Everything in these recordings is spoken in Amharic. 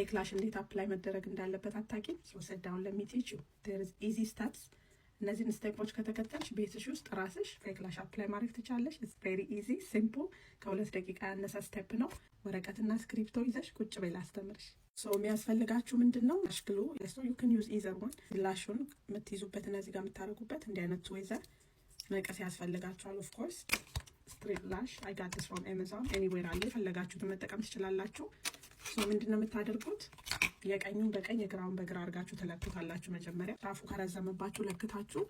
Fake lash እንዴት apply መደረግ እንዳለበት አታውቂም? So sit down, let me teach you. There is easy steps። እነዚህን step ኦች ከተከተልሽ ቤትሽ ውስጥ ራስሽ fake lash apply ማድረግ ትችላለሽ። It's very easy, simple። ከ2 ደቂቃ ያነሰ step ነው። ወረቀትና ስክሪፕቶ ይዘሽ ቁጭ በይ ላስተምርሽ። So የሚያስፈልጋችሁ ምንድን ነው? Lash glue, so you can use either one። Lash ኡን የምትይዙበት እነዚህ ጋር የምታደርጉበት እንዲህ አይነት tweezer መቀስ ያስፈልጋችኋል። Of course straight lash, I got this from Amazon፣ anywhere አለ። የፈለጋችሁትን መጠቀም ትችላላችሁ። So ምንድን ነው የምታደርጉት? የቀኙን በቀኝ የግራውን በግራ አድርጋችሁ ትለኩታላችሁ። መጀመሪያ ጫፉ ከረዘመባችሁ ለክታችሁ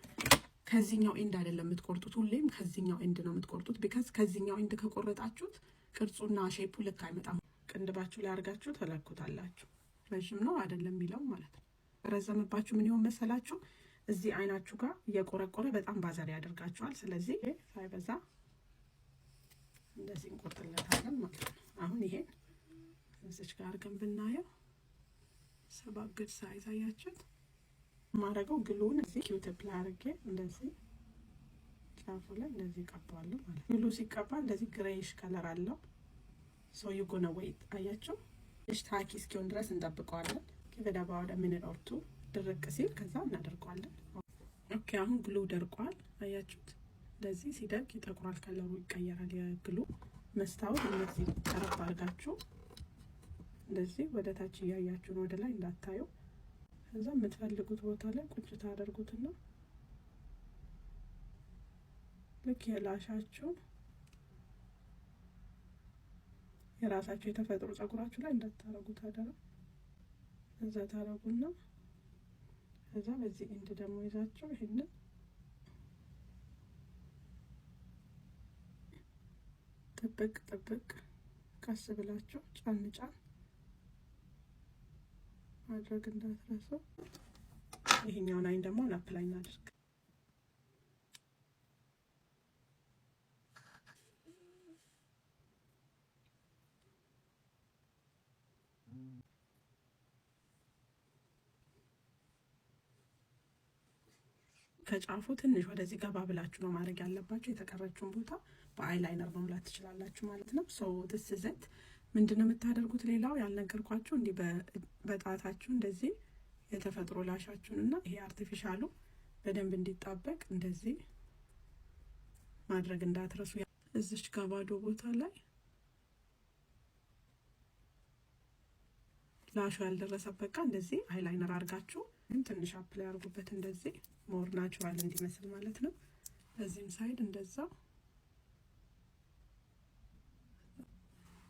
ከዚህኛው end አይደለም የምትቆርጡት፣ ሁሌም ከዚህኛው end ነው የምትቆርጡት። Because ከዚህኛው end ከቆረጣችሁት ቅርጹና shape ኡ ልክ አይመጣም። ቅንድባችሁ ላይ አድርጋችሁ ትለኩታላችሁ። ረዥም ነው አይደለም የሚለው ማለት ነው። ረዘመባችሁ ምን ይሆን መሰላችሁ? እዚህ አይናችሁ ጋር እየቆረቆረ በጣም bother ያደርጋችኋል። ስለዚህ ሳይበዛ እንደዚህ እንቆርጥለታለን ማለት ነው። አሁን ይሄን እዚች ጋር አድርገን ብናየው ሰባ good size አያችሁት። የማደርገው glue ውን እዚህ Q-tip ላይ አድርጌ እንደዚህ ጫፉ ላይ እንደዚህ ቀባዋለሁ ማለት ነው። Glue ሲቀባ እንደዚህ grayish color አለው። So you gonna wait፣ አያችሁ፣ ትንሽ tacky እስኪሆን ድረስ እንጠብቀዋለን። Give it about minute or two። ድርቅ ሲል ከዛ እናደርገዋለን። Okay፣ አሁን glue ደርቋል። አያችሁት? እንደዚህ ሲደርቅ ይጠቁራል፣ color ኡ ይቀየራል። የ glue መስታወት እንደዚህ ቀረብ አድርጋችሁ እንደዚህ ወደ ታች እያያችሁ ነው፣ ወደ ላይ እንዳታዩ። ከዛ የምትፈልጉት ቦታ ላይ ቁጭ ታደርጉትና ልክ የ lash ኣችሁ የራሳችሁ የተፈጥሮ ጸጉራችሁ ላይ እንዳታረጉት አደራ። እዛ ታረጉና ከዛ በዚህ end ደግሞ ይዛችሁ ይሄንን ጥብቅ ጥብቅ ቀስ ብላችሁ ጫን ጫን ማድረግ እንዳትረሱ። ይሄኛውን አይን ደግሞ apply እናድርግ። ከጫፉ ትንሽ ወደዚህ ገባ ብላችሁ ነው ማድረግ ያለባችሁ። የተቀረችውን ቦታ በ eyeliner መሙላት ትችላላችሁ ማለት ነው። So this is it። ምንድን ነው የምታደርጉት? ሌላው ያልነገርኳችሁ እንዲህ በጣታችሁ እንደዚህ የተፈጥሮ lash ኣችሁን እና ይሄ artificial ኡ በደንብ እንዲጣበቅ እንደዚህ ማድረግ እንዳትረሱ። እዚች ጋር ባዶ ቦታ ላይ lash ኡ ያልደረሰበት ጋ እንደዚህ eyeliner አድርጋችሁ ትንሽ apply አድርጉበት፣ እንደዚህ more natural እንዲመስል ማለት ነው። በዚህም side እንደዛው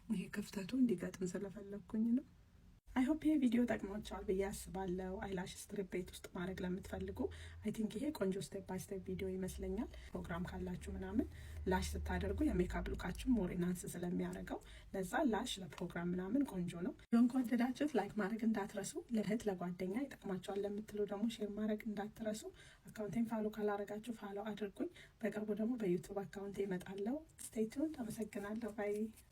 ይሄ ክፍተቱ እንዲገጥም ስለፈለግኩኝ ነው። I hope ይሄ ቪዲዮ ጠቅሟችኋል ብዬ አስባለሁ። Eyelash strip ቤት ውስጥ ማድረግ ለምትፈልጉ I think ይሄ ቆንጆ step by step ቪዲዮ ይመስለኛል። ፕሮግራም ካላችሁ ምናምን lash ስታደርጉ የ makeup look ኣችሁ more enhance ስለሚያደርገው ለዛ lash ለፕሮግራም ምናምን ቆንጆ ነው። ቪዲዮን ከወደዳችሁት like ማድረግ እንዳትረሱ። ለእህት ለጓደኛ ይጠቅማቸዋል ለምትሉ ደግሞ share ማድረግ እንዳትረሱ። Account ኤን follow ካላረጋችሁ follow አድርጉኝ። በቅርቡ ደግሞ በ YouTube account ኤ እመጣለሁ። Stay tuned። አመሰግናለሁ። Bye.